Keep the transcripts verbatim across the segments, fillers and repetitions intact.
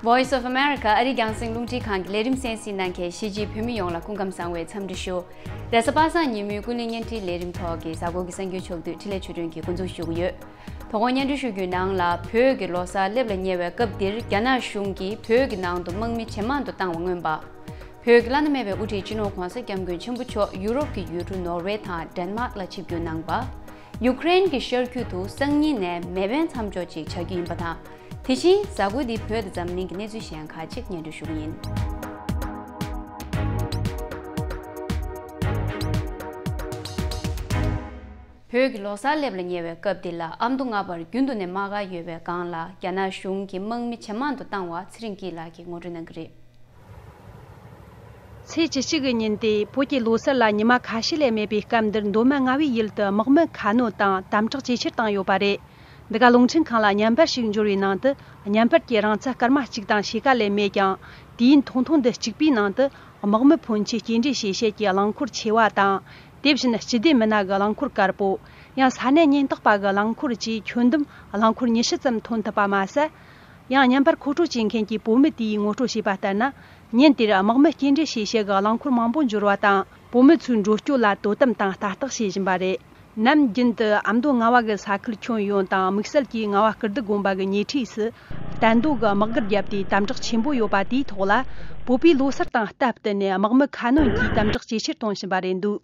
Voice of America ཨ་རིའི་རྒྱང་སྲིང་རླུང་འཕྲིན་ཁང་གི་ལས་རིམ་གསན་གཟིགས་གནང་མཁན་གཞིས་བྱེས་བོད་མི་ཡོངས་ལ་སྐུ་ཁམས་བཟང་བའི་འཚམས་འདྲི་ཞུ། རེས་གཟའ་པ་སངས་ཉིན་མོའི་ཀུན་གླེང་བརྙན་འཕྲིན་ལས་རིམ་ཐོག་གི་གཟའ་འཁོར་གྱི་གསར་འགྱུར་ཕྱོགས་བསྡུས་འཕྲིན་ལས་ཆོས་སྒྲོན་གྱིས་འགོ་འཛུགས་ཞུ་གི་ཡོད། དོ་དགོང་བརྙན་འཕྲིན་ཞུ་རྒྱུའི་ནང་ལ། བོད་ཀྱི་ལོ་གསར་སླེབས་ལ་ཉེ་བའི་སྐབས་འདིར་རྒྱ་ནག་གཞུང་གིས་བོད་ཀྱི་ནང་དུ་དམག་མི་ཇེ་མང་དུ་བཏང་བ་མངོན་པ། བོད་ཀྱི་བླ་ན་མེད་པའི་དབུ་ཁྲིད་སྤྱི་ནོར་༧གོང་ས་༧སྐྱབས་མགོན་ཆེན་པོ་མཆོག་ཡུ་རོབ་ཀྱི་ཡུལ་གྲུ་ནོར་ཝེ་དང་ཌེན་མཱག་ལ་ཆིབས་བསྒྱུར་གནང་པ། ཡུཀ་རེན་གྱི་ཤར་རྒྱུད་དུ་སང་ཉིན་ནས་མེ་འཕེན་མཚམས་འཇོག་ཅིག་བྱ་རྒྱུ་ཡིན་པ་དང་། དེ་བཞིན་གཟའ་འཁོར་འདིའི་བོད་དང་འཛམ་གླིང་གི་གནས་ཚུལ་གཞན་ཁག་ཅིག་སྙན་སྒྲོན་ཞུ་གི་ཡིན། བོད་ཀྱི་ལོ་གསར་སླེབས་ལ་ཉེ་བའི་སྐབས་འདི་ལ་ཨ་མདོ་རྔ་བར་རྒྱུན་དུ་ནས་དམག་སྒར་ཡོད་པའི་སྒང་ལ་རྒྱ་ནག་གཞུང་གིས་དམག་མི་ཇེ་མང་དུ་བཏང་བ་ཚེ་རིང་སྐྱིད་ལགས་ཀྱིས་ངོ་སྤྲོད་གནང་གི་རེད། ཚེས་བཅུ་གཅིག་གི་ཉིན་དེ་བོད་ཀྱི་ལོ་གསར་ལ་ཉི་མ་ཁ་ཤས་ལས་མེད་པའི་སྐབས་འདིར་མདོ་སྨད་རྔ་བའི་ཡུལ་དུ་དམག་མི་ཁ་སྣོན་དང་དམ་དྲག་ཇེ་ཆེར་བཏང་ཡོད་པ་རེད། འདི་ག་རླུང་འཕྲིན་ཁང་ལ་བརྙན་པར་ཞིག་འབྱོར་བའི་ནང་དུ། བརྙན་པར་གྱི་རིང་ཚད་སྐར་མ་གཅིག་དང་ཕྱེད་ཀ་ལས་མེད་ཀྱང་། དུས་ཡུན་ཐུང་ཐུང་འདི་གཅིག་པུའི་ནང་དུ། དམག་མི་ཕོན་ཆེ་སྐྱེལ་འདྲེན་བྱེད་བྱེད་ཀྱི་རླངས་འཁོར་ཆེ་བ་དང་། དེ་བཞིན་སྤྱི་བདེ་མི་སྣ་གི་རླངས་འཁོར་དཀར་པོ། ཡང་ས་གནས་ཉེན་རྟོག་པ་གི་རླངས་འཁོར་བཅས་ཁྱོན་བསྡོམས་རླངས་འཁོར་ཉི་ཤུ་ཙམ་ཐོན་ཐུབ་པ་མ་ཟད། ཡང་བརྙན་པར་མཁོ་སྤྲོད་བྱེད་མཁན་གྱི་བོད་མི་དེས་ངོ་སྤྲོད་བྱས་པ་ལྟར་ན། ཉིན་དེར་དམག་མི་སྐྱེལ་འདྲེན་བྱེད་བྱེད་ཀྱི་རླངས་འཁོར་མང་པོ་འབྱོར་བ་དང་། བོད་མི་ཚོའི་འགྲོ་སྐྱོད་ལ་དོ་དམ་དང་ལྟ་རྟོག་བྱེད་བཞིན་པ་རེད། ནམ་རྒྱུན་དུ་ཨ་མདོ་རྔ་བ་གི་ས་ཁུལ་ཁྱོན་ཡོངས་དང་དམིགས་བསལ་གྱིས་རྔ་བ་སྐུ་ལྡུག་དགོན་པ་གི་ཉེ་འཁྲིས་སུ། གཏན་སྡོད་ཀྱི་དམག་སྒར་བརྒྱབ་སྟེ་དམ་དྲག་ཆེན་པོ་ཡོད་པ་དེའི་ཐོག་ལ། བོད་པའི་ལོ་གསར་དང་སྟབས་བསྟུན་ནས་དམག་མི་ཁ་སྣོན་གྱིས་དམ་དྲག་ཇེ་ཆེར་གཏོང་བཞིན་པ་རེད་འདུག་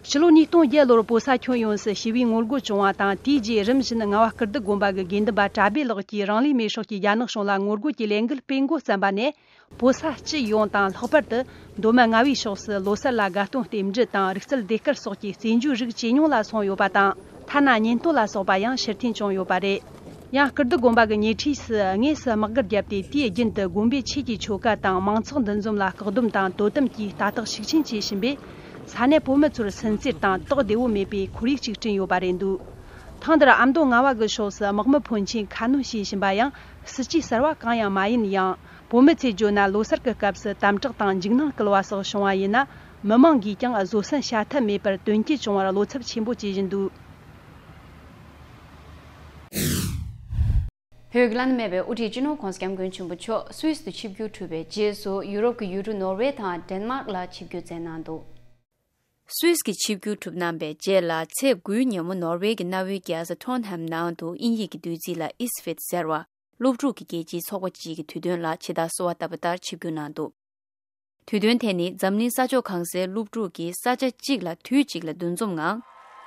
ཕྱི་ལོ་ཉིས་སྟོང་བརྒྱད་ལོར་བོད་ས་ཁྱོན་ཡོངས་སུ་ཞི་བའི་ངོ་རྒོལ་བྱུང་བ་དང་། དེའི་རྗེས་རིམ་བཞིན་རྔ་བ་སྐུ་ལྡུག་དགོན་པ་གི་དགེ་འདུན་པ་གྲྭ་པའི་ལགས་ཀྱིས་རང་ལུས་མེར་སྲེག་གིས་རྒྱ་ནག་གཞུང་ལ་ངོ་རྒོལ་གྱི་ལས་འགུལ་སྤེལ་འགོ་བརྩམས་པ་ནས། བོད་ས་སྤྱི་ཡོངས་དང་། ལྷག་པར་དུ་མདོ་སྨད་རྔ་བའི་ཕྱོགས་སུ་ལོ་གསར་ལ་དགའ་སྟོན་རྟེན་འབྲེལ་དང་། རིག་རྩལ་ཟློས་གར་སོགས་ཀྱི་རྩེད་འཇོའི་རིགས་ཇེ་ཉུང་ལ་སོང་ཡོད་པ་དང་། ཐ་ན་ཉིན་ཐོ་ལ་སོགས་པ་ཡང་ཕྱིར་འཐེན་བྱུང་ཡོད་པ་རེད། ཡང་སྐུ་ལྡུག་དགོན་པ་གི་ཉེ་འཁྲིས་སུ་དངོས་སུ་དམག་སྒར་བརྒྱབ་སྟེ། དུས་རྒྱུན་དུ་དགོན་པའི་ཆོས་ཀྱི་ཆོ་ག་དང་། མང་ཚོགས་འདུ་འཛོམས་ལ་བཀག་སྡོམ་དང་དོ་དམ་གྱིས་ལྟ་རྟོག་ཤུགས་ཆེན་བྱེད་བཞིན་པས། ས་གནས་བོད་མི་ཚོར་སུན་གཙེར་དང་དོགས་བདེ་བོ་མེད་པའི་ཁོར་ཡུག་ཅིག་བསྐྲུན་ཡོད་པ་རེད་འདུག་ཐེངས་འདིར་ཨ་མདོ་རྔ་བ་གི་ཕྱོགས་སུ་དམག་མི་ཕོན་ཆེན་ཁ་སྣོན་བྱེད་བཞིན་པ་ཡང་སྲིད་ཇུས་གསར་བ་གང་ཡང་མ་ཡིན་ཡང་། བོད་མི་ཚོས་བརྗོད་ན། ལོ་གསར་གྱི་སྐབས་སུ་དམ་དྲག་དང་འཇིགས་སྣང་བསྐུལ་བ་སོགས་བྱུང་བ་ཡིན་ན། མི་མང་གིས་ཀྱང་བཟོད་བསྲན་བྱ་ཐབས་མེད་པར་དོན་རྐྱེན་བྱུང་བར་བློ་འཚབ་ཆེན་པོ་བྱེད་བཞིན་འདུག་བོད་ཀྱི་བླ་ན་མེད་པའི་དབུ་ཁྲིད་སྤྱི་ནོར་༧གོང་ས་༧སྐྱབས་མགོན་ཆེན་པོ་མཆོག་སུད་སི་དུ་ཆིབས་བསྒྱུར་གྲུབ་པའི་རྗེས་སུ། ཡུ་རོབ་ཀྱི་ཡུལ་གྲུ་ནོར་ཝེ་དང་ཌེན་མཱག་ལ་ཆིབས་བསྒྱུར་མཛད་གནང་འདུག་སུད་སི་གི་ཆིབས་བསྒྱུར་གྲུབ་གནང་པའི་རྗེས་ལ། ཚེས་དགུའི་ཉིན་མོ་ནོར་ཝེ་གི་གནའ་བོའི་རྒྱལ་ས་ཊོན་ཧེམ་ནང་དུ། དབྱིན་ཡིག་གི་བསྡུས་ཚིག་ལ་ཨིས་ཕིད་ཟེར་བ། སློབ་ཕྲུག་གི་རྒྱལ་སྤྱིའི་ཚོགས་པ་གཅིག་གི་དུས་སྟོན་ལ་ཇི་ལྟར་གསོལ་བ་བཏབ་པ་ལྟར་ཆིབས་བསྒྱུར་གནང་འདུག་དུས་སྟོན་དེ་ནི་འཛམ་གླིང་ས་ཕྱོགས་གང་སའི་སློབ་ཕྲུག་གིས་ས་ཆ་གཅིག་ལ་དུས་གཅིག་ལ་འདུ་འཛོམས་ངང་།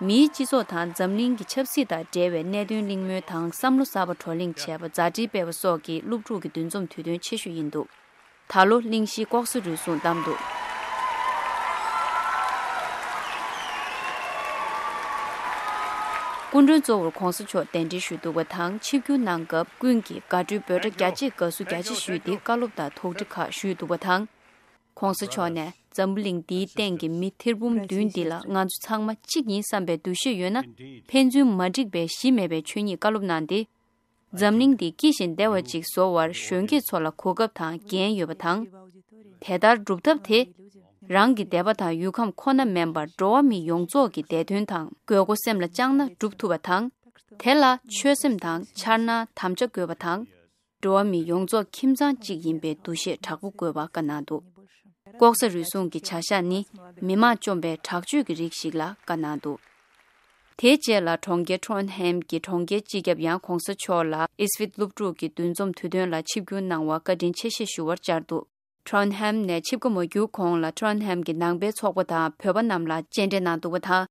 མིའི་སྤྱི་ཚོགས་དང་འཛམ་གླིང་གི་ཆབ་སྲིད་དང་འབྲེལ་བའི་གནད་དོན་གླེང་མོལ་དང་། བསམ་བློ་གསར་པ་བགྲོ་གླེང་བྱས་པ། མཛའ་འབྲེལ་སྤེལ་བ་སོགས་ཀྱི་སློབ་ཕྲུག་གི་འདུ་འཛོམས་དུས་སྟོན་ཆེ་ཤོས་ཡིན་འདུག་ད་ལོ་གླེང་གཞིའི་ལྐོག་ཟ་རུལ་སུངས་བདམས་འདུག་སྐུ་མགྲོན་གཙོ་བོར་གོང་ས་མཆོག་གདན་འདྲེན་ཞུས་འདུག་པ་དང་། ཆིབས་བསྒྱུར་གནང་སྐབས་ཀུན་གྱིས་དགའ་སྤྲོའི་འབོད་སྒྲ་རྒྱ་ཆེ་དགའ་བསུ་རྒྱ་ཆེ་ཞུས་ཏེ། བཀའ་སློབ་དང་དོགས་འདྲི་ཁག་ཞུས་འདུག་པ་དང་། གོང་ས་མཆོག་ནས་འཛམ་བུ་གླིང་འདིའི་སྟེང་གི་མི་ཐེར་འབུམ་བདུན་འདི་ལ་ང་ཚོ་ཚང་མ་གཅིག་ཡིན་བསམ་པའི་འདུ་ཤེས་ཡོད་ན། ཕན་ཚུན་མ་འགྲིག་པའི་གཞི་མེད་པའི་ཆོས་ཉིད་བཀའ་སློབ་གནང་སྟེ། འཛམ་གླིང་འདི་སྐྱིད་ཞིང་བདེ་བ་ཅིག་བཟོ་བར་གཞོན་སྐྱེས་ཚོ་ལ་གོ་སྐབས་དང་འགན་ཡོད་པ་དང་། དེ་ལྟར་སྒྲུབ་ཐབས་དེ། རང་གི་སྡེ་པ་དང་ཡུལ་ཁམས་ཁོ་ན་མིན་པར། འགྲོ་བ་མི་ཡོངས་རྫོགས་ཀྱི་བདེ་དོན་དང་དགོས་མཁོ་སེམས་ལ་བཅངས་ན་སྒྲུབ་ཐུབ་པ་དང་། དེ་ལ་ཆོད་སེམས་དང་འཆར་སྣང་དམ་བཅའ་དགོས་པ་དང་། འགྲོ་བ་མི་ཡོངས་རྫོགས་ཁྱིམ་ཚང་གཅིག་ཡིན་པའི་འདུ་ཤེས་དྲག་པོ་དགོས་པ་བཀའ་གནང་འདུག་ལྐོག་ཟ་རུལ་སུངས་ཀྱི་བྱ་གཞག་ནི་མི་མང་བཅོམ་པའི་དྲག་སྤྱོད་ཀྱི་རིགས་ཤིག་ལ་བཀའ་གནང་འདུག་དེའི་རྗེས་ལ་གྲོང་ཁྱེར་ཊོན་ཧེམ་གྱི་གྲོང་ཁྱེར་སྤྱི་ཁྱབ་ཡང་གོང་ས་མཆོག་ལ་ཨིས་ཕིད་སློབ་ཕྲུག་གི་འདུ་འཛོམས་དུས་སྟོན་ལ་ཆིབས་བསྒྱུར་གནང་བར་བཀའ་དྲིན་ཆེ་ཞེས་ཞུ་བར་བཅར་འདུག་ཊོན་ཧེམ་ནས་ཆིབས་ཁ་མ་བསྒྱུར་གོང་ལ་ཊོན་ཧེམ་གྱི་ནང་པའི་ཚོགས་པ་དང་བོད་པ་རྣམས་ལ་མཇལ་འཕྲད་གནང་འདུག་པ་དང་།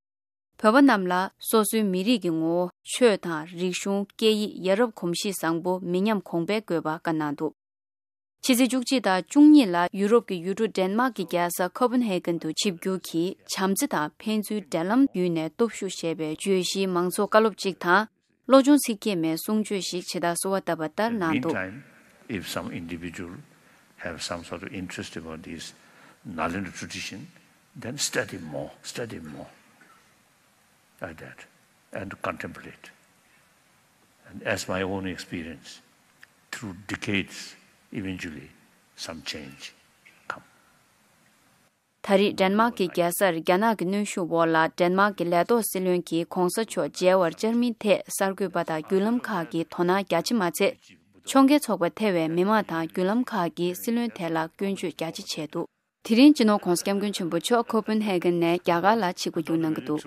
བོད་པ་རྣམས་ལ་སོ་སོའི་མི་རིགས་ཀྱི་ངོ་བོ། ཆོས་དང་རིག་གཞུང་། སྐད་ཡིག་ཡ་རབས་གོམས་གཤིས་བཟང་པོ་མི་ཉམས་གོང་འཕེལ་དགོས་པ་བཀའ་གནང་འདུག་ཕྱི་ཚེས་བཅུ་གཅིག་དང་བཅུ་གཉིས་ལ་ཡུ་རོབ་ཀྱི་ཡུལ་གྲུ་ཌེན་མཱག་གི་རྒྱལ་ས་ཁོ་པན་ཧེ་གན་དུ་ཆིབས་བསྒྱུར་གྱིས་བྱམས་བརྩེ་དང་ཕན་ཚུན་འབྲེལ་ལམ་བརྒྱུད་ནས་སྟོབས་ཤུགས་ཞེས་པའི་བརྗོད་གཞིའི་མང་ཚོགས་བཀའ་སློབ་ཅིག་དང་། བློ་སྦྱོང་ཚིག་བརྒྱད་མའི་གསུང་ཆོས་ཤིག་ཇི་ལྟར་གསོལ་བ་བཏབ་པ་ལྟར་གནང་འདུག Meantime, if some individual have some sort of interest about this Nalanda tradition, then study more, study more like that, and contemplate. And as my own experience, through decades, eventually some change come. ད་རེས་ཌེན་མཱག་གི་རྒྱལ་སར་རྒྱ་ནག་གི་གནོན་ཤུགས་འོག་ལ་ཌེན་མཱག་གི་ལས་ཐོག་སྲིད་བློན་གྱིས་གོང་ས་མཆོག་མཇལ་བར་བཅར་མིན་ཐད་གསར་འགོད་པ་དང་བརྒྱུད་ལམ་ཁག་གིས་དོ་སྣང་རྒྱ་ཆེ་མ་ཚད། ཕྱོགས་འགལ་ཚོགས་པ་ཐེ་བའི་མི་མང་དང་བརྒྱུད་ལམ་ཁག་གིས་སྲིད་བློན་དེ་ལ་སྐྱོན་བརྗོད་རྒྱ་ཆེ་བྱས་འདུག་དེ་རིང་སྤྱི་ནོར་༧གོང་ས་༧སྐྱབས་མགོན་ཆེན་པོ་མཆོག་ཁོ་པན་ཧེ་གན་ནས་རྒྱ་གར་ལ་ཆིབས་བསྒྱུར་གནང་གི་འདུག་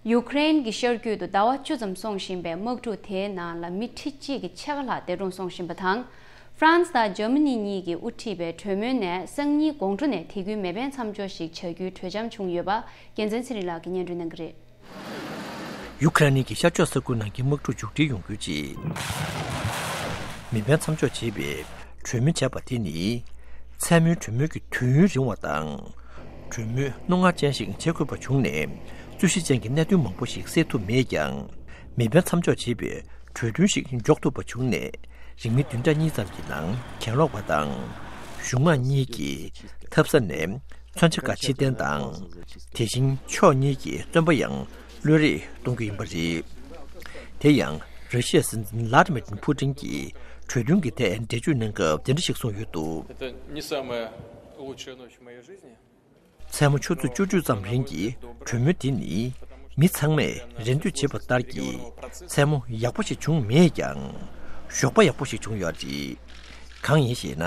ཡུ་ཀེ་རེན་གྱི་ཤར་རྒྱུད་དུ་ཟླ་བ་བཅུ་ཙམ་སོང་བཞིན་པའི་དམག་འཁྲུག་དེའི་ནང་ལ་མི་ཁྲི་གཅིག་གི་ཕྱེད་ཀ་ལྷག་འདས་གྲོངས་སོང་བཞིན་པ་དང་། ཧྥ་རན་སི་དང་འཇར་མ་ནི་གཉིས་ཀྱིས་དབུ་ཁྲིད་པའི་གྲོས་མོལ་ནས་སང་ཉིན་དགོང་དྲོ་ནས་དེ་ཁུལ་མེ་འཕེན་མཚམས་འཇོག་ཞིག་བྱ་རྒྱུའི་གྲོས་འཆམ་བྱུང་ཡོད་པ་རྒྱལ་མཚན་ཚེ་རིང་ལགས་ཀྱིས་སྙན་སྒྲོན་གནང་གི་རེད། ཡུ་ཀེ་རེན་གྱི་ཤར་ཕྱོགས་ས་ཁུལ་ནང་གི་དམག་འཁྲུག་མཇུག་སྒྲིལ་ཡོང་རྒྱུའི་ཆེད། མེ་འཕེན་མཚམས་འཇོག་བྱེད་པའི་གྲོས་མོལ་བྱས་པ་དེ་ནི། མཚན་མོའི་གྲོས་མོལ་གྱི་དུས་ཡུན་རིང་བ་དང་། གྲོས་མོལ་རྣོ་ངར་ཅན་ཞིག་བྱེད་དགོས་པ་བྱུང་ནས། རྩོད་གཞི་ཅན་གྱི་གནད་དོན་མང་པོ་ཞིག་སེལ་ཐུབ་མེད་ཀྱང་། མེ་འཕེན་མཚམས་འཇོག་བྱེད་པའི་གྲོས་མཐུན་ཞིག་འཇོག་ཐུབ་པ་བྱུང་ནས། རིང་མིན་བདུན་ཕྲག་གཉིས་ཙམ་གྱི་ནང་གྱེན་ལོག་པ་དང་། གཞུང་མང་གཉིས་ཀྱི་ཐབ་ས་ནས་མཚོན་ཆ་ཁག་ཕྱིར་འཐེན་དང་། དེ་བཞིན་ཕྱོགས་གཉིས་ཀྱི་བཙོན་པ་ཡང་གློད་རེས་གཏོང་རྒྱུ་ཡིན་པ་རེད། དེ་ཡང་། ར་ཤི་ཡའི་སྲིད་འཛིན་ལྷ་ཏི་མེ་ཏི་ཕུ་ཏིན་གྱིས་གྲོས་མཐུན་གྱི་ཐད་འགྲེལ་བརྗོད་གནང་སྐབས་འདི་འདྲ་ཞིག་གསུངས་ཡོད་འདུག Это не самая лучшая ночь в моей жизни. མཚན་མོ་ཆུ་ཚོད་བཅུ་དྲུག་ཙམ་རིང་གི་གྲོས་མོལ་དེ་ནི་མི་ཚང་མས་རེ་འདོད་བྱེད་པ་ལྟར་གྱི་མཚན་མོ་ཡག་པོ་ཞིག་བྱུང་མེད་ཀྱང་ཞོགས་པ་ཡག་པོ་ཞིག་བྱུང་ཡོད་རེད། གང་ཡིན་ཞེ་ན།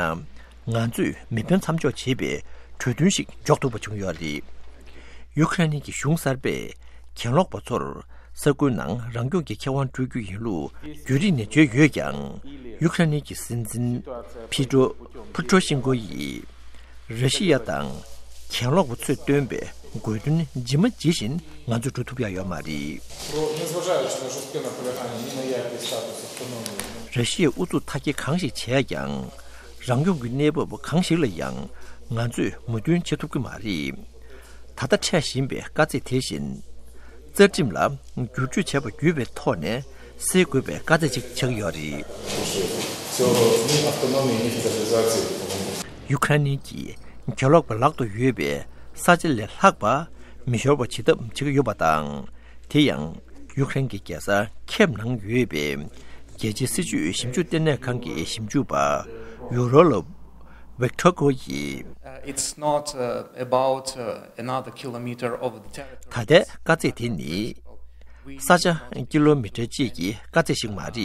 ང་ཚོས་མེ་འཕེན་མཚམས་འཇོག་བྱེད་པའི་གྲོས་མཐུན་ཞིག་འཇོག་ཐུབ་པ་བྱུང་ཡོད་རེད། ཡུ་ཁ་རེན་གྱི་གཞུང་གསར་པས་གྱེན་ལོག་པ་ཚོར་ས་ཁུལ་ནང་རང་སྐྱོང་གི་ཁེ་དབང་སྤྲོད་རྒྱུ་ཡིན་ལུགས་རྒྱུན་རིང་ནས་བརྗོད་ཡོད་ཀྱང་། ཡུ་ཁ་རེན་གྱི་སྲིད་འཛིན་ཕི་ཏྲོ་ཕུ་ཏྲོ་ཤིན་ཀོ་ཡིས། ར་ཤི་ཡ་དང་གྱེན་ལོག་པ་ཚོས་བཏོན་པའི་དགོས་འདུན་ཇི་མ་ཇི་བཞིན་ང་ཚོས་སྒྲུབ་ཐུབ་ཡ་ཡོད་མ་རེད། Про- незважаючи на жорстке наполягание ни на який статус автономии. ར་ཤི་ཡའི་ཨུ་ཚུགས་མཐའ་སྐྱེལ་གང་ཞིག་བྱས་ཀྱང་། རང་སྐྱོང་གི་གནས་བབ་གང་ཞིག་ལ་ཡང་ང་ཚོས་མོས་མཐུན་བྱེད་ཐུབ་ཀྱི་མ་རེད། ད་ལྟ་འཕྲད་བཞིན་པའི་དཀའ་ཚེགས་དེ་བཞིན། རྩ་ཁྲིམས་ལ་བསྒྱུར་བཅོས་བྱས་པ་བརྒྱུད་པའི་ཐོག་ནས་སེལ་དགོས་པའི་དཀའ་ཚེགས་ཅིག་ཆགས་ཀྱི་ཡོད་རེད། Всё равно ни автономии, ни федерализации. ཡུ་ཁ་རེན་གྱིས་གྱེན་ལོག་པའི་ལག་ཏུ་ཡོད་པའི་ས་ཆ་ལས་ལྷག་པ་མི་ཤོར་བ་བྱེད་ཐབས་བྱེད་ཀྱི་ཡོད་པ་དང་། དེ་ཡང་ཡུ་ཁ་རེན་གྱི་རྒྱལ་ས་ཁེབ་ནང་ཡོད་པའི་རྒྱལ་སྤྱིའི་སྲིད་ཇུས་ཞིབ་འཇུག་ལྟེ་གནས་ཁང་གི་ཞིབ་འཇུག་པ་ཡུ་རོ་ལབ་ཝེག་ཐོ་ཀོ་ཡིས། Uh, it's not, uh, about, uh, another kilometer of the territory. ད་ལྟའི་དཀའ་ཚེགས་དེ་ནི་ས་ཆ་ཀི་ལོ་མི་ཊར་གཅིག་གི་དཀའ་ཚེགས་ཤིག་མ་རེད།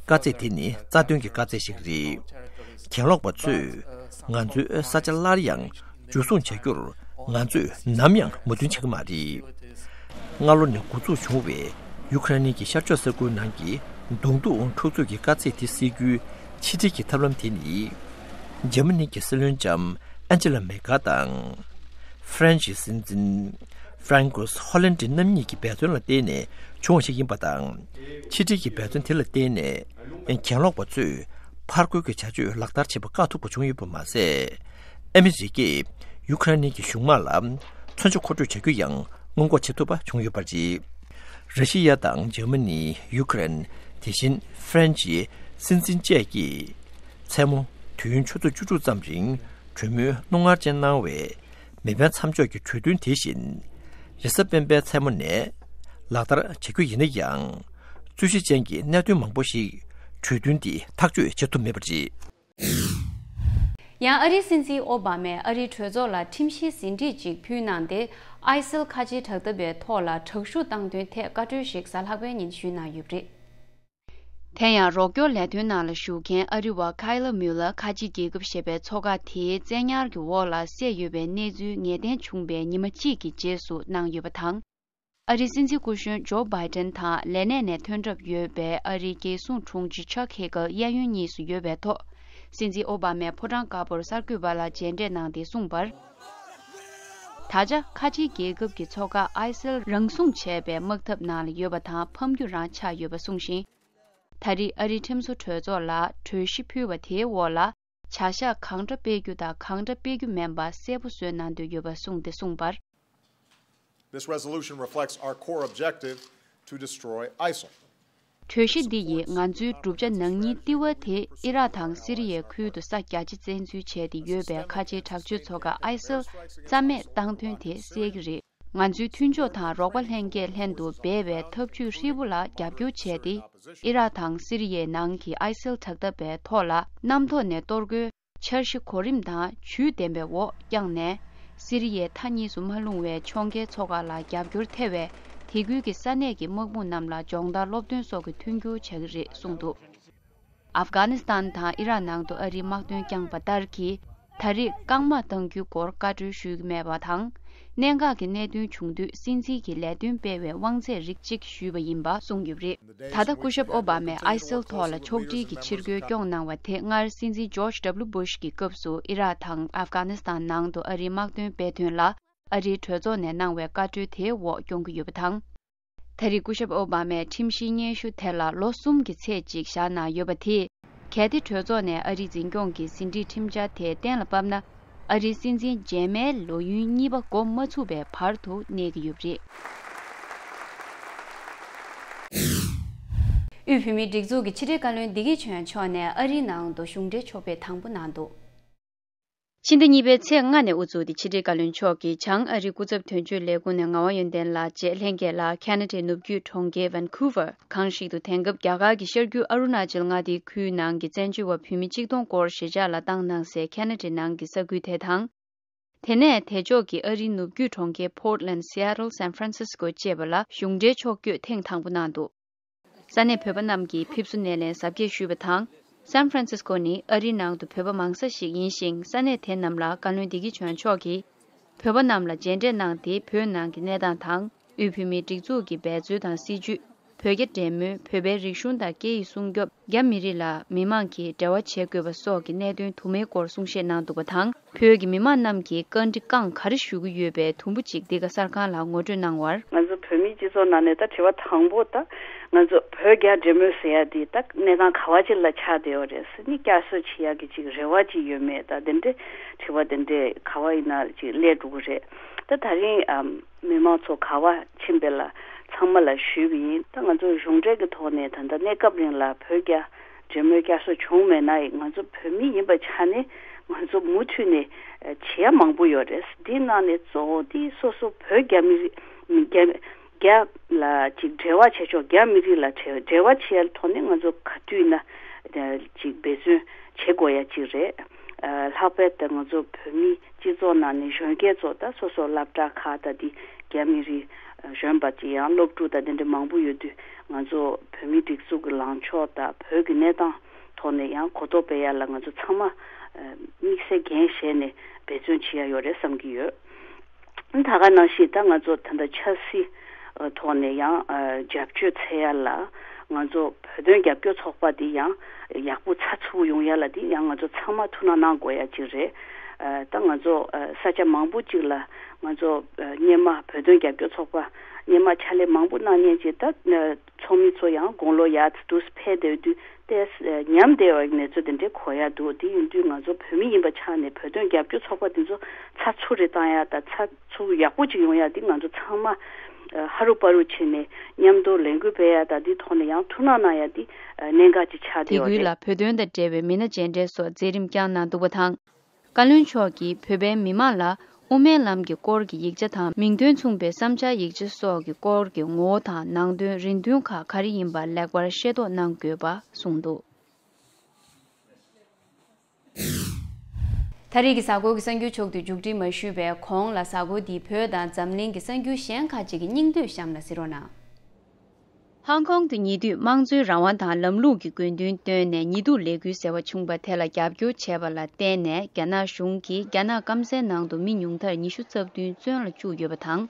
དཀའ་ཚེགས་དེ་ནི་རྩ་དོན་གྱི་དཀའ་ཚེགས་ཤིག་རེད། གྱེན་ལོག་པ་ཚོས་ང་ཚོའི་ས་ཆ་སླར་ཡང་འཇུ་བཟུང་བྱ་རྒྱུར་ང་ཚོས་ནམ་ཡང་མོས་མཐུན་བྱེད་ཀྱི་མ་རེད། སྔ་ལོ་ནས་འགོ་འཛུགས་བྱུང་བའི་ཡུ་ཁ་རེན་གྱི་ཤར་ཕྱོགས་ས་ཁུལ་ནང་གི་གདོང་ཐུག་འཁྲུག་རྩོད་ཀྱི་དཀའ་ཚེགས་དེ་སེལ་རྒྱུའི་ཕྱི་འབྲེལ་གྱི་ཐབས་ལམ་དེ་ནི། འཇར་མ་ནི་གྱི་སྲིད་བློན་ལྕམ་ཨན་ཇི་ལ་མེ་ཀར་དང་། ཧྥ་རན་ཤི་སྲིད་འཛིན་ཧྥ་རན་ཀོས་ཧོ་ལན་ཏི་རྣམ་གཉིས་ཀྱི་འབད་བརྩོན་ལ་བརྟེན་ནས་བྱུང་བ་ཞིག་ཡིན་པ་དང་། ཕྱི་འབྲེལ་གྱི་འབད་བརྩོན་དེ་ལ་བརྟེན་ནས་གྱེན་ལོག་པ་ཚོས་ཕར་རྒོལ་གྱི་བྱ་སྤྱོད་ལག་བསྟར་བྱེད་པ་བཀག་ཐུབ་པ་བྱུང་ཡོད་པ་མ་ཟད། ཨ་མི་རི་ཀས་ཡུ་ཁ་རེན་གྱི་གཞུང་དམག་ལ་མཚོན་ཆ་མཁོ་སྤྲོད་བྱ་རྒྱུ་ཡང་སྔོན་འགོག་བྱེད་ཐུབ་པ་བྱུང་ཡོད་པ་རེད། ར་ཤི་ཡ་དང་འཇར་མ་ནི། ཡུ་ཁ་རེན། དེ་བཞིན་ཧྥ་རན་ཤིའི་སྲིད་འཛིན་བཅས་ཀྱིས་མཚན་མོ་དུས་ཡུན་ཆུ་ཚོད་བཅུ་དྲུག་ཙམ་རིང་གྲོས་མོལ་རྣོ་ངར་ཅན་གནང་བའི་མེ་འཕེན་མཚམས་འཇོག་གི་གྲོས་མཐུན་དེ་བཞིན་རེས་གཟའ་སྤེན་པའི་མཚན་མོ་ནས་ལག་བསྟར་བྱ་རྒྱུ་ཡིན་ན་ཡང་། རྩོད་གཞི་ཅན་གྱི་གནད་དོན་མང་པོ་ཞིག་གྲོས་མཐུན་འདིས་ཐག་གཅོད་བྱེད་ཐུབ་མེད་པ་རེད། ཡང་ཨ་རིའི་སྲིད་འཛིན་ཨོ་བྷ་མས་ཨ་རིའི་གྲོས་ཚོགས་ལ་ཁྲིམས་གཞིའི་ཟིན་བྲིས་ཅིག་ཕུལ་གནང་སྟེ། ཨའི་སིལ་ཁ་ཆེའི་དྲག་འཐབ་པའི་ཐོག་ལ་དྲག་ཤུགས་བཏང་དོན་ཐད་བཀའ་འཁྲོལ་ཞིག་གཟའ་ལྷག་པའི་ཉིན་ཞུས་གནང་ཡོད་པ་རེད། དེ་ཡང་རོགས་སྐྱོར་ལས་དོན་ནང་ལ་ཞུགས་མཁན་ཨ་རི་བ་ཁའི་ལ་མུ་ལ་ཁ་ཆེའི་རྒྱལ་ཁབ་ཞེས་པའི་ཚོགས་ཁག་དེའི་བཙན་ཉར་གྱི་འོག་ལ་བསད་ཡོད་པའི་གནས་ཚུལ་ངེས་གཏན་བྱུང་པའི་ཉི་མ་གཅིག་གི་རྗེས་སུ་གནང་ཡོད་པ་དང་། ཨ་རིའི་སྲིད་འཛིན་སྐུ་གཞོན་ཇོ་བྷའི་ཏན་དང་ལས་གནས་ནས་ཐོན་གྲབས་ཡོད་པའི་ཨ་རིའི་རྒྱལ་སྲུང་དྲུང་ཆེ་ཅག་ཧེ་གལ་གཡས་གཡོན་གཉིས་སུ་ཡོད་པའི་ཐོག་སྲིད་འཛིན་ཨོ་བྷ་མས་ཕོ་བྲང་དཀར་པོར་གསར་འགོད་པ་ལ་མཇལ་འཕྲད་གནང་སྟེ་གསུངས་པར། ད་ཆ་ཁ་ཆེའི་རྒྱལ་ཁབ་ཀྱི་ཚོགས་ཁག་ཨའི་སིལ་རང་སྲུང་བྱས་པའི་དམག་འཐབ་ནང་ལ་ཡོད་པ་དང་ཕམ་རྒྱུ་རང་ཆགས་ཡོད་པ་གསུངས་ཤིང་། ད་རེས་ཨ་རིའི་ཁྲིམས་བཟོ་གྲོས་ཚོགས་ལ་གྲོས་གཞི་ཕུལ་བ་དེའི་འོག་ལ་བྱ་གཞག་གང་འདྲ་སྤེལ་རྒྱུ་དང་གང་འདྲ་སྤེལ་རྒྱུ་མིན་པ་གསལ་པོ་བཟོས་གནང་འདོད་ཡོད་པ་གསུངས་ཏེ་གསུངས་པར། This resolution reflects our core objective to destroy ISIL. གྲོས་གཞི་འདི་ཡིས་ང་ཚོའི་བསྒྲུབ་བྱ་ནང་ཉིན་ལྟེ་བ་དེ་ཨི་རག་དང་སི་རི་ཡའི་ཁུལ་དུ་ས་རྒྱ་ཆེ་བཙན་འཛུལ་བྱས་ཏེ་ཡོད་པའི་ཁ་ཆེའི་དྲག་སྤྱོད་ཚོགས་ཁག་ཨའི་སིལ་རྩ་མེད་བཏང་དོན་དེ་གསལ་གྱི་རེད། ང་ཚོའི་མཐུན་ཕྱོགས་དང་རོགས་པ་ལྷན་རྒྱས་ལྷན་དུ་སྦས་པའི་ཐབས་ཇུས་ཧྲིལ་པོ་ལ་རྒྱབ་སྐྱོར་བྱས་ཏེ། ཨི་རག་དང་སི་རི་ཡའི་ནང་གི་ཨའི་སིལ་དྲག་འཐབ་པའི་ཐོག་ལ་གནམ་ཐོག་ནས་གཏོར་རྒོལ། འཆར་གཞི་གོ་རིམ་དང་ཇུས་ལྡན་པའི་འོག་བསྐྱངས་ནས། སི་རི་ཡའི་མཐའ་གཉིས་སུ་མ་ལྷུང་བའི་ཕྱོགས་འགལ་ཚོགས་ཁག་ལ་རྒྱབ་སྐྱོར་ཐེ་བའི་དེ་ཁུལ་གྱི་ས་གནས་ཀྱི་དམག་དཔུང་རྣམས་ལ་སྦྱོང་བརྡར་སློབ་སྟོན་སོགས་ཀྱི་མཐུན་འགྱུར་བྱ་གི་རེད་གསུངས་འདུག་ཨབ་གྷ་ནི་སི་ཐན་དང་ཨི་རག་ནང་དུ་ཨ་རིའི་དམག་དོན་བསྐྱངས་པ་ལྟར་གྱིས། ད་རེས་རྐང་དམག་གཏང་རྒྱུའི་སྐོར་བཀའ་འཁྲོལ་ཞུ་གི་མེད་པ་དང་། གནད་འགག་གི་གནད་དོན་བྱུང་དུས་སྲིད་འཛིན་གྱིས་ལས་དོན་སྤེལ་བའི་དབང་ཚད་རིགས་གཅིག་ཞུས་པ་ཡིན་པ་གསུངས་ཡོད་པ་རེད། ད་ལྟ་སྐུ་ཞབས་ཨོ་བྷ་མས་ཨའི་སིལ་ཐོག་ལ་ཕྱོགས་སྒྲིལ་གྱི་ཕྱིར་རྒོལ་སྐྱོང་གནང་བ་དེ་སྔར་སྲིད་འཛིན་ཇོརྗ་ཌབ་ལུ་བུཤ་གི་སྐབས་སུ་ཨི་རག་དང་ཨབ་གྷ་ནི་སི་ཐན་ནང་དུ་ཨ་རིའི་དམག་དོན་སྤེལ་དོན་ལ་ཨ་རིའི་གྲོས་ཚོགས་ནས་གནང་བའི་བཀའ་འཁྲོལ་དེའི་འོག་སྐྱོང་གི་ཡོད་པ་དང་། ད་རེས་སྐུ་ཞབས་ཨོ་བྷ་མས་ཁྲིམས་གཞིའི་སྙན་ཞུ་དེ་ལ་ལོ་གསུམ་གྱི་ཚད་ཅིག་བཞག་གནང་ཡོད་པ་དེས། གལ་ཏེ་གྲོས་ཚོགས་ནས་ཨ་རིའི་འཛིན་སྐྱོང་གི་ཟིན་བྲིས་ཁྲིམས་འཆར་དེ་གཏན་ལ་ཕབ་ན། ཨ་རིའི་སྲིད་འཛིན་རྗེས་མའི་ལོ་ཡུན་གཉིས་པ་འགོ་མ་ཚུགས་པའི་བར་དུ་གནས་ཀྱི་ཡོད་པ་རེད། དབུས་བོད་མིའི་སྒྲིག་འཛུགས་ཀྱི་ཕྱི་དྲིལ་བཀའ་བློན་བདེ་སྐྱིད་ཆོས་དབྱངས་མཆོག་ནས་ཨ་རིའི་ནང་དུ་གཞུང་འབྲེལ་ཕྱོགས་ཕེབས་དང་པོ་གནང་འདུག་ཕྱི་ཟླ་གཉིས་པའི་ཚེས་ལྔ་ནས་དབུ་བཙུགས་ཏེ་ཕྱི་དྲིལ་བཀའ་བློན་མཆོག་གིས་བྱང་ཨ་རིའི་སྐུ་ཚབ་དོན་གཅོད་ལས་ཁུངས་ནས་ངག་དབང་ཡོན་ཏན་ལགས་བཅས་ལྷན་རྒྱས་ལ་ཁེ་ན་ཌའི་ནུབ་རྒྱུད་གྲོང་ཁྱེར་ཝན་ཁུ་ཝར་གང་ཞིག་ཏུ་དེང་སྐབས་རྒྱ་གར་གྱི་ཤར་རྒྱུད་ཨ་རུ་ན་ཅལ་མངའ་སྡེའི་ཁུལ་ནང་གི་བཙན་བྱོལ་བ་བོད་མི་གཅིག་སྟོང་སྐོར་གཞིས་ཆགས་ལ་བཏང་གནང་སའི་ཁེ་ན་ཌའི་ནང་གི་ས་ཁུལ་དེ་དང་། དེ་ནས་དེ་ཕྱོགས་ཀྱི་ཨ་རིའི་ནུབ་རྒྱུད་གྲོང་ཁྱེར་Portland, Seattle, San Francisco བཅས་པ་ལ་གཞུང་འབྲེལ་ཕྱོགས་བསྐྱོད་ཐེངས་དང་པོ་གནང་འདུག་ས་གནས་བོད་པ་རྣམས་ཀྱིས་ཕེབས་བསུ་སྣེ་ལེན་གཟབ་རྒྱས་ཞུས་པ་དང་། སན་ཧྥ་རན་སིས་ཀོ་ནི་ཨ་རིའི་ནང་དུ་བོད་པ་མང་ས་ཞིག་ཡིན་ཞིང་། ས་གནས་དེ་རྣམས་ལ་བཀའ་བློན་བདེ་སྐྱིད་ཆོས་དབྱངས་མཆོག་གིས་བོད་པ་རྣམས་ལ་མཇལ་འཕྲད་གནང་སྟེ། བོད་ནང་གི་གནས་སྟངས་དང་། དབུས་བོད་མིའི་སྒྲིག་འཛུགས་ཀྱི་འབད་རྩོལ་དང་སྲིད་བྱུས། བོད་རྒྱ་འབྲེལ་མོལ། བོད་པའི་རིག་གཞུང་དང་སྐད་ཡིག་སྲུང་སྐྱོབ། རྒྱ་མི་རིགས་ལ་མི་མང་གིས་འབྲེལ་བ་བྱེད་དགོས་པ་སོགས་ཀྱི་གནད་དོན་དུ་མའི་སྐོར་གསུང་བཤད་གནང་འདུག་པ་དང་། བོད་ཀྱི་མི་མང་རྣམས་ཀྱིས་བཀའ་འདྲི་རྐང་ག་རེ་ཞུ་གི་ཡོད་པའི་དུམ་བུ་གཅིག་འདི་ག་གསར་ཁང་ལ་ངོ་སྤྲོད་གནང་བར། ང་ཚོ་བོད་མིའི་སྤྱི་ཚོགས་ནང་ནས་ད་དྲི་བ་དང་པོ་ད་ང་ཚོ་བོད་རྒྱ་འབྲེལ་མོལ་ཟེར་ཡ་འདི་ད་གནས་སྟངས་ག་བ་ཅིག་ལ་ཆགས་བསྡད་ཡོད་རེད་ཟེར་ནས་བསྐྱར་གསོ་བྱེད་ཡ་གི་ཅིག་རེ་བ་ཅིག་ཡོད་མེད། ད་དེ་འདྲའི་དྲི་བ་དེ་འདྲའི་ག་བ་ཡིན་ན་ཅིག་སླེབས་འགྲོ་གི་རེད། ད་ད་རིང་ཨམ་མི་མང་ཚོ་ག་བ་ཕྱིན་པ་ལ་ཚང་མ་ལ་ཞུས་པ་ཡིན། ད་ང་ཚོ་གཞུང་འབྲེལ་གྱི་ཐོག་ནས་ད་ལྟ་གནས་སྐབས་རིང་ལ་བོད་རྒྱ་འབྲེལ་མོལ་བསྐྱར་གསོ་བྱུང་མེད་ན་ཡང་ང་ཚོ་བོད་མི་ཡིན་པའི་ཆ་ནས་ང་ཚོ་མུ་མཐུད་ནས་ཨ་བྱེད་ཡ་མང་པོ་ཡོད་རེད། འདི་ནང་ནས་གཙོ་བོ་འདི་སོ་སོ་བོད་རྒྱ་མི་རིགས་རྒྱ་རྒྱ་ལ་ཅིག་འབྲེལ་བ་བྱེད་ཕྱོགས། རྒྱ་མི་རིགས་ལ་འབྲེལ་འབྲེལ་བ་བྱེད་ཡ་ཐོག་ནས་ང་ཚོ་ག་དུས་ན་ཅིག་འབད་བརྩོན་བྱེད་དགོས་ཡ་ཅིག་རེད། ཨ་ལྷག་པར་དུ་ང་ཚོ་བོད་མི་སྤྱི་ཚོགས་ནང་ནས་གཞོན་སྐྱེས་ཚོ་ད་སོ་སོ་སློབ་གྲྭ་ཁག་ད་འདི་རྒྱ་མི་རིགས་གཞོན་པ་ཅིག་ཡང་སློབ་ཕྲུག་ད་དེ་འདྲ་མང་པོ་ཡོད་དུས། ང་ཚོ་བོད་མིའི་སྒྲིག་འཛུགས་ཀྱི་ལངས་ཕྱོགས་དང་བོད་ཀྱི་གནས་སྟངས་ཐོག་ནས་ཡང་གོ་རྟོགས་སྤེལ་ཡ་ལ་ང་ཚོ་ཚང་མ་ཨ་དམིགས་བསལ་འགན་བཞེས་ནས་འབད་བརྩོན་བྱེད་ཡ་ཡོད་རེད་བསམ་གྱི་ཡོད། ད་ག་ནང་བཞིན་ད་ང་ཚོ་ད་ལྟ་ཆབ་སྲིད་ཐོག་ནས་ཡང་རྒྱབ་སྐྱོར་འཚོལ་ཡ་ལ་ང་ཚོ་བོད་དོན་རྒྱབ་སྐྱོར་ཚོགས་པ་འདི་ཡང་ཡག་པོ་ཚགས་ཚུད་པོ་ཡོང་ཡ་ལ་འདི་ཡང་ང་ཚོ་ཚང་མ་ཐུགས་སྣང་གནང་དགོས་ཡ་ཅིག་རེད། ད་ང་ཚོ་ས་ཆ་མང་པོ་ཅིག་ལ་ང་ཚོ་སྔོན་མ་བོད་དོན་རྒྱབ་སྐྱོར་ཚོགས་པ་སྔོན་མ་ཕྱག་ལས་མང་པོ་གནང་མཁན་ཅིག་ད་ཚོགས་མི་ཚོ་ཡང་དགུང་ལོ་ཡར་དུས་ཕེབས་བསྡད་དུས་ཏེ་ཉམས་བསྡད་པའི་གནས་ཚུལ་དེ་འདྲའི་གོ་ཡ་འདུག་དེ་ཡིན་དུས་ང་ཚོ་བོད་མི་ཡིན་པ་ཆགས་ནས་བོད་དོན་རྒྱབ་སྐྱོར་ཚོགས་པ་དེ་ཚོ་ཚགས་ཚུད་རེ་བཏང་ཡ་དང་ཚགས་ཚུད་ཡག་པོ་ཅིག་ཡོང་ཡ་དེ་ང་ཚོ་ཚང་མ་ཧ་རུ་པ་རུ་བྱས་ནས་མཉམ་དུ་ལས་འགུལ་སྤེལ་ཡ་དང་དེ་ཐོག་ནས་ཡང་ཐུགས་སྣང་གནང་ཡ་དེ་གནད་འགག་ཅིག་ཆགས་བསྡད་ཡོད་རེད། དེ་ཁུལ་ལ་བོད་དོན་དང་འབྲེལ་བའི་མི་སྣ་མཇལ་འཕྲད་སོགས་མཛད་རིམ་བསྐྱངས་གནང་འདུག་པ་དང་། བཀའ་བློན་མཆོག་གིས་བོད་པའི་མི་མང་ལ་དབུ་མའི་ལམ་གྱི་སྐོར་གྱི་ཡིག་ཆ་དང་མིང་དོན་མཚུངས་པའི་བསམ་འཆར་ཡིག་ཆ་སོགས་ཀྱི་སྐོར་གྱི་ངོ་བོ་དང་ནང་དོན་རིང་ཐུང་ཁག་ག་རེ་ཡིན་པ་ལེགས་པར་ཤེས་རྟོགས་གནང་དགོས་པ་གསུངས་འདུག་ད་རེས་ཀྱི་གཟའ་འཁོར་གྱི་གསར་འགྱུར་ཕྱོགས་བསྡུས་མཇུག་སྒྲིལ་མ་ཞུས་པའི་གོང་ལ་གཟའ་འཁོར་འདིའི་བོད་དང་འཛམ་གླིང་གི་གསར་འགྱུར་གཞན་ཁག་ཅིག་གི་སྙིང་བསྡུས་གཤམ་ལ་གཟིགས་རོགས་གནང་། ཧང་ཀོང་དུ་ཉེ་དུས་དམངས་གཙོའི་རང་དབང་དང་ལམ་ལུགས་ཀྱི་དགོས་འདུན་བཏོན་ནས་ཉེས་འདུག་ལས་འགུལ་ཟེར་བ་བྱུང་བ་དེ་ལ་རྒྱབ་སྐྱོར་བྱས་པ་ལ་བརྟེན་ནས་རྒྱ་ནག་གཞུང་གིས་རྒྱ་ནག་སྐམ་སའི་ནང་དུ་མི་ཉུང་མཐར་ཉི་ཤུ་རྩ་བདུན་བཙོན་ལ་བཅུག་ཡོད་པ་དང་།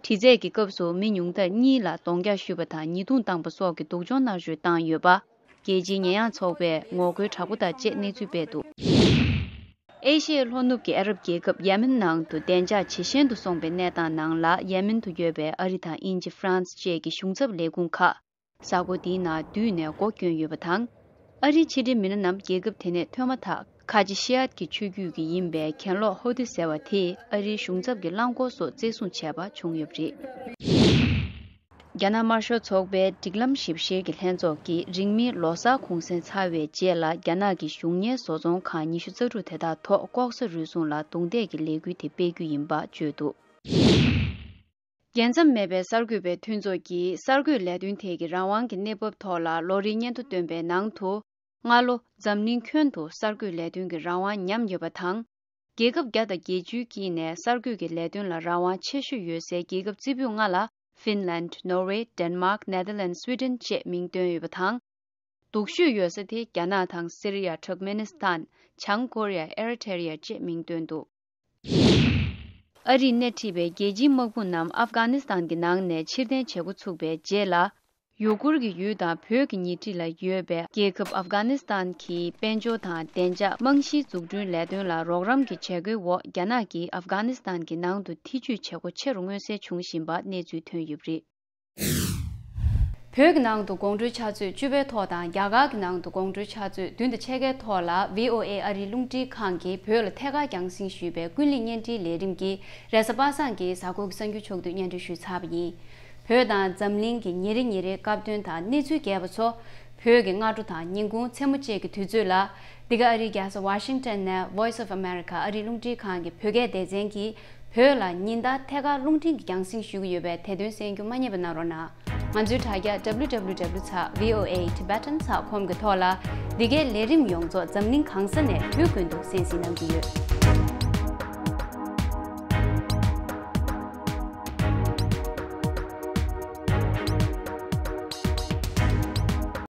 དྲི་རྩད་ཀྱི་སྐབས་སུ་མི་ཉུང་མཐར་གཉིས་ལ་གདོང་རྒྱག་ཞུས་པ་དང་ཉེས་རྡུང་བཏང་པ་སོགས་ཀྱི་སྡུག་སྦྱོང་གནང་རོགས་བཏང་ཡོད་པ། རྒྱལ་སྤྱིའི་ཉེས་ཡངས་ཚོགས་པས་ངོ་རྒོལ་དྲག་པོ་དང་བཅས་གནས་ཚུལ་སྤེལ་འདུག་ཨེ་ཤི་ཡའི་ལྷོ་ནུབ་ཀྱི་ཨ་རབ་རྒྱལ་ཁབ་ཡེ་མེན་ནང་དུ་བདེ་འཇགས་ཇེ་ཞན་དུ་སོང་པའི་གནས་སྟངས་ནང་ལ་ཡེ་མེན་དུ་ཡོད་པའི་ཨ་རི་དང་དབྱིན་ཇི། ཧྥ་རན་སི་བཅས་ཀྱི་གཞུང་ཚབ་ལས་ཁུངས་ཁག་གཟའ་འཁོར་འདིའི་ནང་བསྡུས་ནས་སྒོ་བསྐྱོན་ཡོད་པ་དང་། ཨ་རིའི་ཕྱི་འབྲེལ་མི་སྣ་རྣམས་རྒྱལ་ཁབ་དེ་ནས་ཐོན་མ་ཐག་ཁ་ཆེ་ཤི་ཨད་ཀྱི་ཆོས་བརྒྱུད་ཀྱི་ཡིན་པའི་གྱེན་ལོག་ཧོ་ཏི་ཟེར་བ་དེས་ཨ་རིའི་གཞུང་ཚབ་ཀྱི་རླངས་འཁོར་སོགས་བཙན་བཟུང་བྱས་པ་བྱུང་ཡོད་པ་རེད། རྒྱ་ནག་དམར་ཤོག་ཚོགས་པའི་སྒྲིག་ལམ་ཞིབ་བཤེར་གྱི་ལྷན་ཚོགས་ཀྱིས་རིང་མིན་ལོ་གསར་གུང་སེང་ཚར་བའི་རྗེས་ལ་རྒྱ་ནག་གི་གཞུང་གཉེར་བཟོ་ཚོང་ཁང་ཉི་ཤུ་རྩ་དྲུག་དེ་དག་ཐོག་ལྐོག་ཟ་རུལ་སུངས་ལ་རྡུང་རྡེག་གི་ལས་འགུལ་དེ་སྤེལ་རྒྱུ་ཡིན་པ་བརྗོད་འདུག་རྒྱལ་མཚམས་མེད་པའི་གསར་འགོད་པའི་མཐུན་ཚོགས་ཀྱིས་གསར་འགོད་ལས་དོན་ཐད་ཀྱི་རང་དབང་གི་གནས་བབ་ཐོག་ལ་ལོ་རེའི་སྙན་ཐོ་བཏོན་པའི་ནང་དུ། སྔ་ལོ་འཛམ་གླིང་ཁྱོན་དུ་གསར་འགོད་ལས་དོན་གྱི་རང་དབང་ཉམས་ཡོད་པ་དང་། རྒྱལ་ཁབ་བརྒྱ་དང་བརྒྱད་ཅུའི་དཀྱིལ་ནས་གསར་འགོད་ཀྱི་ལས་དོན་ལ་རང་དབང་ཆེ་ཤོས་ཡོད་སའི་རྒྱལ་ཁབ་རྩེ་ཕུད་ལྔ་ལ་ཧྥིན་ལན། ནོར་ཝེ། ཌེན་མཱག། ནེ་དར་ལན། སུའི་ཌེན་བཅས་མིང་བཏོན་ཡོད་པ་དང་། སྡུག་ཤོས་ཡོད་ས་དེ་རྒྱ་ནག་དང་སི་རི་ཡ། ཊུར་ཀ་མེ་ནི་སི་ཐན། བྱང་ཀོ་རི་ཡ། ཨེ་རི་ཐེ་རི་ཡ་བཅས་མིང་བཏོན་འདུག་ཨ་རིས་སྣེ་ཁྲིད་པའི་རྒྱལ་སྤྱིའི་དམག་དཔུང་རྣམས་ཨབ་གྷ་ནི་སི་ཐན་གྱི་ནང་ནས་ཕྱིར་འཐེན་བྱེད་འགོ་ཚུགས་པའི་རྗེས་ལ། ཡུ་གུར་གྱི་ཡུལ་དང་བོད་ཀྱི་ཉེ་འཁྲིས་ལ་ཡོད་པའི་རྒྱལ་ཁབ་ཨབ་གྷ་ནི་སི་ཐན་གྱི་དཔལ་འབྱོར་དང་བདེ་འཇགས། རྨང་གཞིའི་འཛུགས་སྐྲུན་ལས་དོན་ལ་རོགས་རམ་གྱི་བྱེད་སྒོའི་འོག་རྒྱ་ནག་གིས་ཨབ་གྷ་ནི་སི་ཐན་གྱི་ནང་དུ་ཐེ་ཇུས་བྱེད་སྒོ་ཆེ་རུ་མངོན་གསལ་བྱུང་བཞིན་པ་གནས་ཚུལ་ཐོན་ཡོད་པ་རེད། བོད་ཀྱི་ནང་དུ་དགོང་དྲོའི་ཆུ་ཚོད་བཅུ་པའི་ཐོག་དང་རྒྱ་གར་གྱི་ནང་དུ་དགོང་དྲོའི་ཆུ་ཚོད་བདུན་དང་ཕྱེད་ཀའི་ཐོག་ལ་བྷི་ཨོ་ཨེ་ཨ་རིའི་རླུང་འཕྲིན་ཁང་གིས་བོད་ལ་ཐད་ཀར་རྒྱང་སྲིང་ཞུས་པའི་ཀུན་གླེང་བརྙན་འཕྲིན་ལས་རིམ་གྱི་རེས་གཟའ་པ་སངས་ཀྱི་གཟའ་འཁོར་གྱི་གསར་འགྱུར་ཕྱོགས་བསྡུས་སྙན་སྒྲོན་ཞུས་ཚར་བ་ཡིན། བོད་དང་འཛམ་གླིང་གི་ཉིན་རེ་ཉིན་རེའི་སྐབས་དོན་དང་གནས་ཚུལ་རྒྱས་པ་ཚོ། བོད་ཀྱི་སྔ་དྲོ་དང་ཉིན་གུང་མཚན་མོ་བཅས་ཀྱི་དུས་ཚོད་ལ། འདི་ག་ཨ་རིའི་རྒྱལ་ས་ཝ་ཤིང་ཊོན་ནས་Voice of America ཨ་རིའི་རླུང་འཕྲིན་ཁང་གི་བོད་སྐད་སྡེ་ཚན་གྱིས་བོད་ལ་ཉིན་ལྟར་ཐད་ཀར་རླུང་འཕྲིན་གྱི་རྒྱང་སྲིང་ཞུ་གི་ཡོད་པས་དེ་དོན་གསན་རྒྱུ་མ་བསྙེལ་བ་གནང་རོགས་གནང་། ང་ཚོའི་དྲ་རྒྱ་W W W ཚེག་V O A Tibetan ཚེག་ཀོམ་གྱི་ཐོག་ལ། འདི་གའི་ལས་རིམ་ཡོངས་རྫོགས་འཛམ་གླིང་གང་ས་ནས་དུས་ཀུན་ཏུ་གསན་གཟིགས་གནང་རྒྱུ་ཡོད།